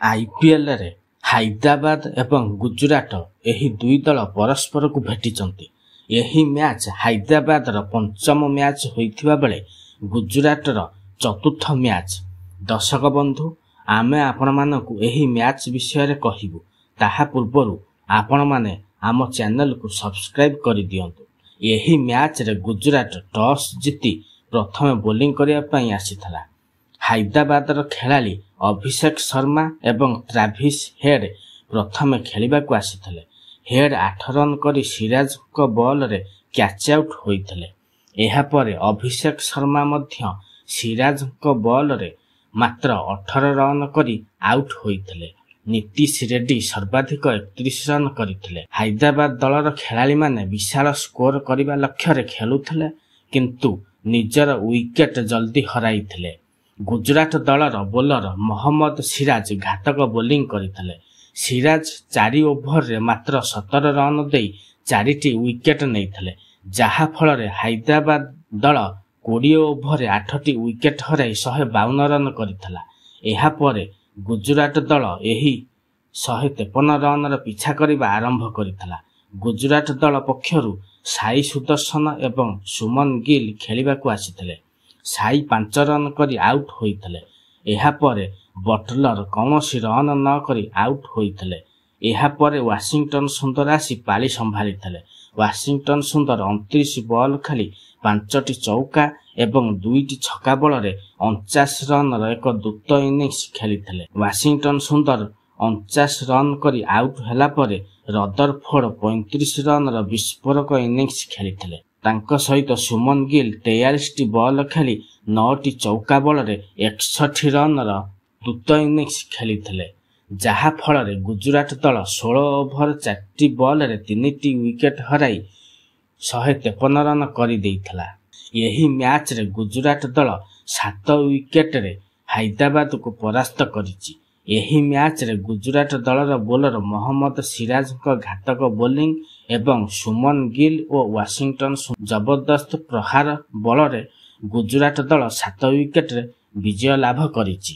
ଆଇପିଏଲରେ ହାଇଦ୍ରାବାଦ ଏବଂ ଗୁଜୁରାଟ ଏହି ଦୁଇ ଦଳ ପରସ୍ପରକୁ ଭେଟିଛନ୍ତି। ଏହି ମ୍ୟାଚ୍ ହାଇଦ୍ରାବାଦର ପଞ୍ଚମ ମ୍ୟାଚ୍ ହୋଇଥିବା ବେଳେ ଗୁଜୁରାଟର ଚତୁର୍ଥ ମ୍ୟାଚ୍। ଦର୍ଶକ ବନ୍ଧୁ, ଆମେ ଆପଣମାନଙ୍କୁ ଏହି ମ୍ୟାଚ୍ ବିଷୟରେ କହିବୁ, ତାହା ପୂର୍ବରୁ ଆପଣମାନେ ଆମ ଚ୍ୟାନେଲକୁ ସବସ୍କ୍ରାଇବ୍ କରିଦିଅନ୍ତୁ। ଏହି ମ୍ୟାଚ୍ରେ ଗୁଜୁରାଟ ଟସ୍ ଜିତି ପ୍ରଥମେ ବୋଲିଂ କରିବା ପାଇଁ ଆସିଥିଲା। ହାଇଦ୍ରାବାଦର ଖେଳାଳି ଅଭିଷେକ ଶର୍ମା ଏବଂ ଟ୍ରାଭିସ୍ ହେଡ୍ ପ୍ରଥମେ ଖେଳିବାକୁ ଆସିଥିଲେ। ହେଡ୍ 8 ରନ୍ କରି ସିରାଜଙ୍କ ବଲରେ କ୍ୟାଚ୍ ଆଉଟ୍ ହୋଇଥିଲେ। ଏହାପରେ ଅଭିଷେକ ଶର୍ମା ମଧ୍ୟ ସିରାଜଙ୍କ ବଲରେ ମାତ୍ର 18 ରନ୍ କରି ଆଉଟ୍ ହୋଇଥିଲେ। ନୀତିଶ ରେଡ୍ଡୀ ସର୍ବାଧିକ 31 ରନ୍ କରିଥିଲେ। ହାଇଦ୍ରାବାଦ ଦଳର ଖେଳାଳିମାନେ ବିଶାଳ ସ୍କୋର କରିବା ଲକ୍ଷ୍ୟରେ ଖେଳୁଥିଲେ, କିନ୍ତୁ ନିଜର ୱିକେଟ୍ ଜଲଦି ହରାଇଥିଲେ। ଗୁଜୁରାଟ ଦଳର ବୋଲର ମହମ୍ମଦ ସିରାଜ ଘାତକ ବୋଲିଂ କରିଥିଲେ। ସିରାଜ 4 ଓଭରରେ ମାତ୍ର 17 ରନ୍ ଦେଇ 4ଟି ୱିକେଟ୍ ନେଇଥିଲେ, ଯାହା ଫଳରେ ହାଇଦ୍ରାବାଦ ଦଳ 20 ଓଭରରେ 8ଟି ୱିକେଟ୍ ହରାଇ 152 ରନ୍ କରିଥିଲା। ଏହାପରେ ଗୁଜୁରାଟ ଦଳ ଏହି 153 ରନ୍ର ପିଛା କରିବା ଆରମ୍ଭ କରିଥିଲା। ଗୁଜୁରାଟ ଦଳ ପକ୍ଷରୁ ସାଇ ସୁଦର୍ଶନ ଏବଂ ଶୁଭମନ ଗିଲ୍ ଖେଳିବାକୁ ଆସିଥିଲେ। ସାଇ 5 ରନ୍ କରି ଆଉଟ୍ ହୋଇଥିଲେ। ଏହାପରେ ବଟଲର କୌଣସି ରନ୍ ନ କରି ଆଉଟ୍ ହୋଇଥିଲେ। ଏହାପରେ ୱାଶିଂଟନ ସୁନ୍ଦର ଆସି ପାଳି ସମ୍ଭାଳିଥିଲେ। ୱାଶିଂଟନ ସୁନ୍ଦର 29 ବଲ୍ ଖେଳି 5ଟି ଚୌକା ଏବଂ 2ଟି ଛକା ବଳରେ 49 ରନ୍ର ଏକ ଦ୍ରୁତ ଇନିଂସ ଖେଳିଥିଲେ। ୱାଶିଂଟନ ସୁନ୍ଦର 49 ରନ୍ କରି ଆଉଟ୍ ହେଲା ପରେ ରଦରଫୋର୍ଡ 35 ରନ୍ର ବିସ୍ଫୋରକ ଇନିଂସ ଖେଳିଥିଲେ। ତାଙ୍କ ସହିତ ଶୁଭମନ ଗିଲ୍ 43ଟି ବଲ୍ ଖେଳି 9ଟି ଚୌକା ବଳରେ 61 ରନ୍ର ଦ୍ରୁତ ଇନିଂସ ଖେଳିଥିଲେ, ଯାହା ଫଳରେ ଗୁଜୁରାଟ ଦଳ 16 ଓଭର 4ଟି ବଲରେ 3ଟି ୱିକେଟ୍ ହରାଇ 153 ରନ୍ କରିଦେଇଥିଲା। ଏହି ମ୍ୟାଚ୍ରେ ଗୁଜୁରାଟ ଦଳ 7 ୱିକେଟରେ ହାଇଦ୍ରାବାଦକୁ ପରାସ୍ତ କରିଛି। ଏହି ମ୍ୟାଚ୍ରେ ଗୁଜୁରାଟ ଦଳର ବୋଲର ମହମ୍ମଦ ସିରାଜଙ୍କ ଘାତକ ବୋଲିଂ ଏବଂ ଶୁଭମନ ଗିଲ୍ ଓ ୱାଶିଂଟନ ଜବରଦସ୍ତ ପ୍ରହାର ବଳରେ ଗୁଜୁରାଟ ଦଳ 7 ୱିକେଟରେ ବିଜୟ ଲାଭ କରିଛି।